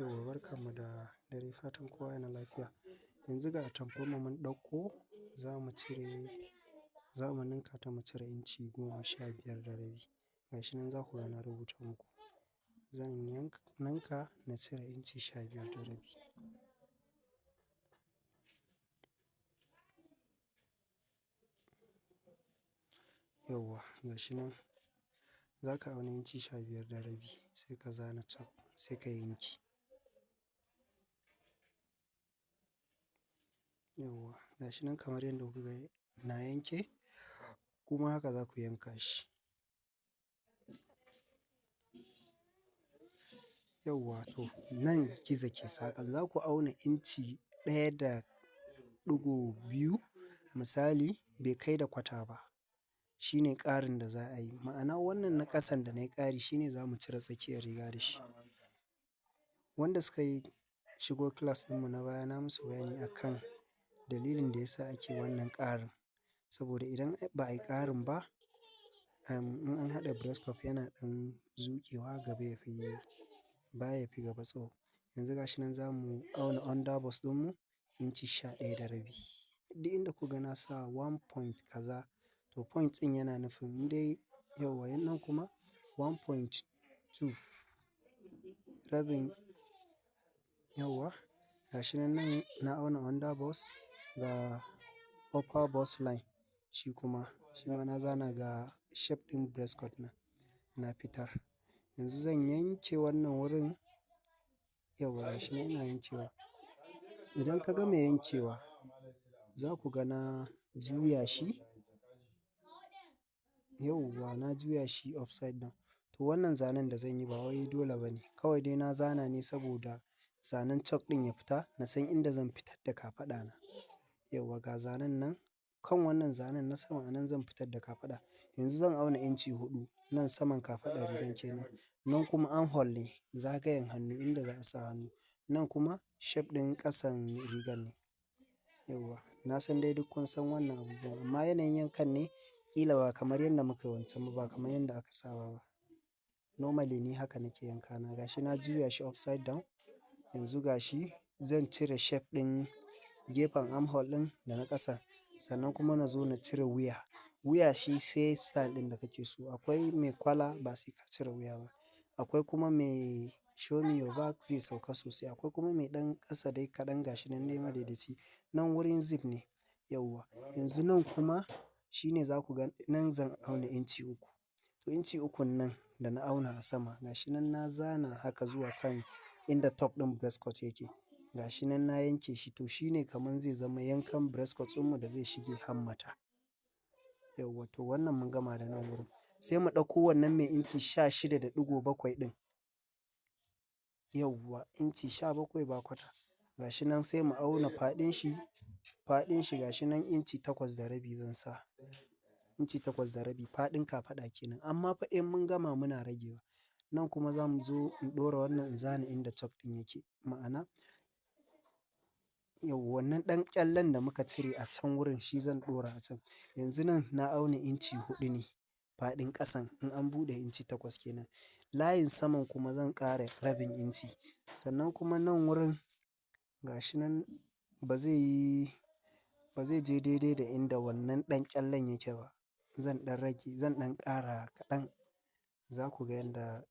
Yauwa, barkanmu da dare, fatan kowa yana lafiya. Yanzu ga atamfarmu mun ɗauko, za mu cire, za mu ninka ta mu cire inci 15.5. Ga shi nan za ku ga na rubuta muku. Zan ninka na cire inci 15.5. Yauwa, ga shi nan za ka auna inci 15.5 sai ka zana cak sai ka yanke. Yauwa, ga shi nan kamar yadda kuka ga na yanke, kuma haka za ku yanka shi. Yauwa to nan gizo ke saƙa, za ku auna inci 1.2 misali bai kai da kwata ba. Shi ne ƙarin da za a yi. Ma'ana wannan na ƙasan da na yi ƙari shi ne za mu cire tsakiyar riga da shi. Wanda suka yi shigo class ɗinmu na baya na musu bayani a kan dalilin da ya sa ake wannan ƙarin. Saboda idan ba a yi ƙarin ba, in an haɗa breast cup yana ɗan zuƙewa gaba ya fi baya ya fi gaba tsawo. Yanzu ga shi nan za mu auna under bust ɗinmu inci 11.5. Duk inda kuka ga na sa one point kaza, to point ɗin yana nufin in dai yauwa nan kuma 1.2 rabin yauwa. Ga shi nan nan na auna under bust ga upper bust line shi kuma, shi ma na zana ga shape ɗin breast cup na, na fitar. Yanzu zan yanke wannan wurin, yauwa ga shi nan ina yankewa. Idan ka gama yankewa, za ku ga na juya shi. Yauwa, na juya shi upside down. To wannan zanen da zan yi ba wai dole ba ne. Kawai dai na zana ne saboda zanen chalk ɗin ya fita, na san inda zan fitar da kafaɗa na. Yauwa ga zanen nan, kan wannan zanen na sama a nan zan fitar da kafaɗa. Yanzu zan auna inci 4 nan saman kafaɗar rigan kenan. Nan kuma armhole ne, zagayen hannu inda za a sa hannu. Nan kuma shape ɗin ƙasan rigan ne. Yauwa, na san dai duk kun san wannan abubuwan amma yanayin yankan ne ƙila ba kamar yadda muka yi wancan ba, ba kamar yadda aka saba ba. Normally ni haka nake yankana. Ga shi na juya shi upside down. Yanzu ga shi zan cire shape ɗin gefen armhole ɗin da na ƙasa. Sannan kuma na zo na cire wuya. Wuya shi sai style ɗin da kake so. Akwai mai kwala ba sai ka cire wuya ba. Akwai kuma mai show me your back zai sauka sosai. Akwai kuma mai ɗan ƙasa dai kaɗan ga shi nan dai madaidaici. Nan wurin zip ne. Yauwa, yanzu nan kuma shi ne za ku ga nan zan auna inci 3. To inci ukun nan da na auna a sama, ga shi nan na zana haka zuwa kan inda top ɗin breast cut yake. Ga shi nan na yanke shi to shi ne kamar zai zama yankan breast cut ɗinmu da zai shige hammata. Yauwa to wannan mun gama da nan wurin. Sai mu ɗauko wannan mai inci 16.7 ɗin. Yauwa, inci 17 ba kwata. Ga shi nan sai mu auna faɗin shi, faɗin shi ga shi nan inci 8.5 zan sa. Inci 8.5 faɗin kafaɗa kenan. Amma fa in mun gama muna ragewa. Nan kuma za mu zo in ɗora wannan in zana inda chalk ɗin yake. Ma'ana, yauwa wannan ɗan ƙyallen da muka cire a can wurin shi zan ɗora a can. Yanzu nan na auna inci 4 ne faɗin ƙasan in an buɗe inci 8 kenan. Layin saman kuma zan ƙara rabin inci. Sannan kuma nan wurin ga shi nan ba zai yi, ba zai je daidai da inda wannan ɗan ƙyallen yake ba. Zan ɗan rage, zan ɗan ƙara kaɗan. Za ku ga yanda